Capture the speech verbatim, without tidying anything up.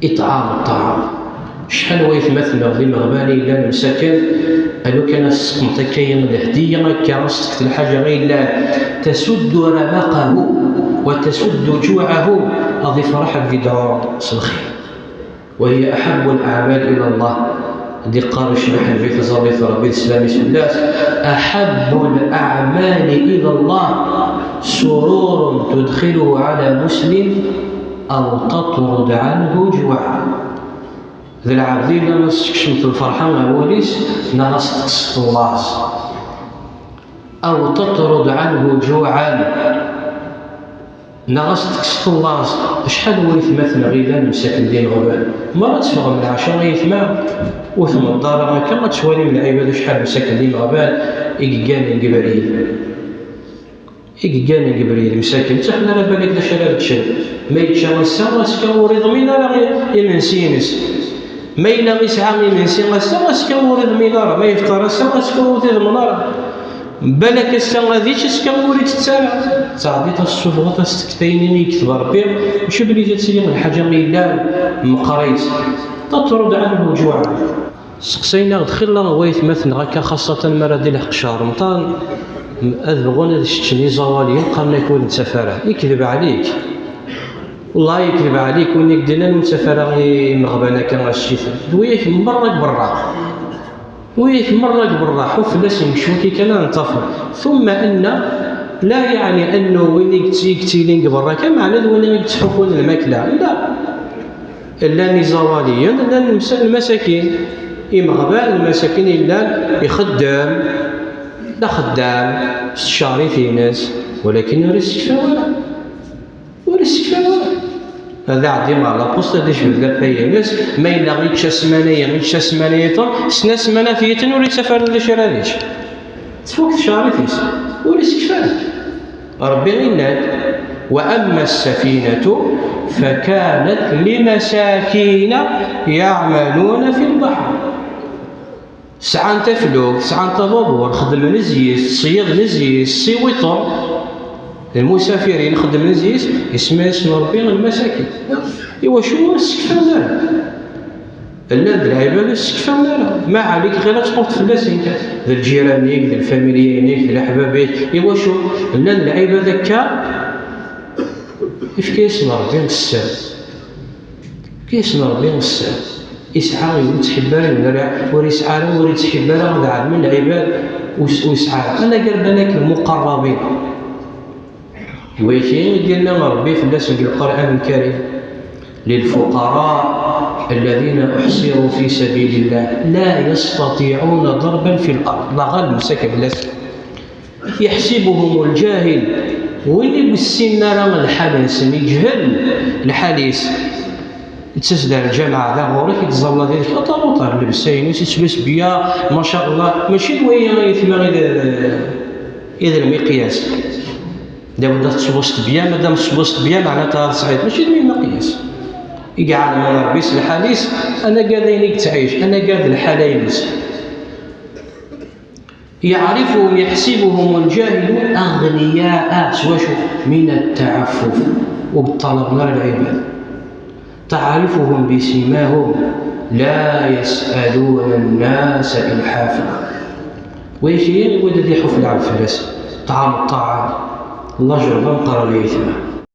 Iṭɛam ṭṭɛam. Acḥal n waytmaten-nneɣ d imeɣban i yellan msaken, alu kan ad s-teqqneḍ akka lehdiya, akka ad s-tekfeḍ lḥaǧa i yellan, tasuddu ramaqahu wa tasuddu juɛahu, ad ifreḥ ad yedɛu s lxir. وهي أحب الأعمال إلى الله. Ad d-iqqar ccbeḥ n lbit ẓallit Rebbi d sslam-is fell-as, أحب الأعمال إلى الله سرور تدخله على مسلم أو تطرد عنه جوعا. D lɛebd i yellan ad s-tekcem lferḥa ɣer wul-is, neɣ ad s-tekkseḍ laẓ. أو تطرد عنه جوعا. Neɣ ad s-tekkseḍ laẓ. Acḥal n waytmaten-nneɣ i yellan msaken d imeɣban. Mi ara teffɣem leɛca ay aytma, ur temmḍeḍ ara akka, ad twalim lɛibad acḥal msaken d imeɣban i yegganen deg ubrid. I yegganen deg ubrid msaken, ur ttafen ara balak d acu ara ččen. Ma yečča ass-a, azekka ur iḍmin ara i-, imensi-ines. Ma yella isɛa imensi ass-a, azekka ur iḍmin ara. Ma yefṭer ass-a, azekka ur t-iḍmen ara. Balak ass-a ad yečč, azekka ur ittett ara. Ttɛeḍḍiḍ ad s-tessufɣeḍ, ad s-tekfeḍ ayen i yekteb Rebbi, mačči belli ad tili lḥaǧa i yellan meqqrit. تطرد عنه جوعا. Seqsayen-aɣ-d xilla n waytmaten-nneɣ akka, xaṣṣatan mi ara d-ilḥeq ccehr Remḍan, ad bɣun ad ččen iẓawaliyen, qqaren-ak ur nettaf ara. Yekdeb ɛlik. Wellah yekdeb ɛlik, win i k-d-innan ur nettaf ara imeɣban akka a ccit. D wiyak merra deg berra. Wiyak merra deg berra, ḥuf fell-asen cwiṭ kan ad nettafeḍ. ثم أن لا يعني أنه win i yett-, i yettilin deg berra kan, meɛna d win i yettḥukkun lmakla. La. Llan iẓawaliyen, llan lmsa-, lmasakin. Imeɣban, lmasakin yellan ixeddem, d axeddam, s tceɛrit-ines, walakin ur isekfa ara. Ur isekfa ara. Ad iɛeddi ɣer lapost, ad icbed lapay-ines, ma yella yečča ssmana-ya, yečča ssmana-ya, snat ssmanat yiten ur yettaf ara d acu ara yečč. Tfuk tceɛrit-is, ur isekfa ara. Rebbi yenna-d: وأما السفينة فكانت لمساكين يعملون في البحر. Sɛan taflukt, sɛan tababur, xeddmen zzi-s, ṣeyyaden zzi-s, ssiwiṭen. Lmusafirin xeddmen zzi-s, isemma-yasen Rebbi lmasakin. Iwacu ur sekfan ara? Llan d lɛibad ur sekfan ara. Ma ɛlik ɣir ad tqubteḍ fell-asen kan. D lǧiran-ik, d lfamilya-inek, d leḥbab-ik. Iwacu? Llan d lɛibad akka. Ifka-yasen Rebbi sser. Kis n Rebbi sser. Isɛa ur yettḥibbi ara, ur isɛa ara, ur yettḥibbi ara ad ɛelmen lɛibad, ur s-, ur isɛa ara. Anagar balak lmuqarrabin. Wigi i d-yenna Rebbi fell-asen deg Lqur'an Lkarim: للفقراء الذين أحصروا في سبيل الله لا يستطيعون ضربا في الأرض. La ɣalem saka fell-asen. يحسبهم الجاهل. Win i ur ssinen ara lḥal-nsen, yeǧhed lḥal-is. Yettas-d ar lǧameɛ da ɣur-k, yettẓalla deg-k, aṭaruṭar, llebsa-ines, yettbes bya, maca Allah, mačči d waya ay aytma i d, i d lmiqyas. Dawed ad tettwast bya, ma dam tettwast bya, meɛna ta tesɛiḍ, mačči d waya lmiqyas. I iɛelmen Rebbi s lḥal-is, anagar d ayen i yettɛic, anagar d lḥala-ines. يعرفهم، يحسبهم الجاهل أغنياء. S wacu? من التعفف. Ur ṭṭalaben ara lɛibad. تعرفهم بسيماهم لا يسألون الناس إلحافا. Wagi i wid ad iḥuf lɛebd fell-as. Ṭṭɛam ṭṭaɛa. Lajer d ameqqran ay aytma.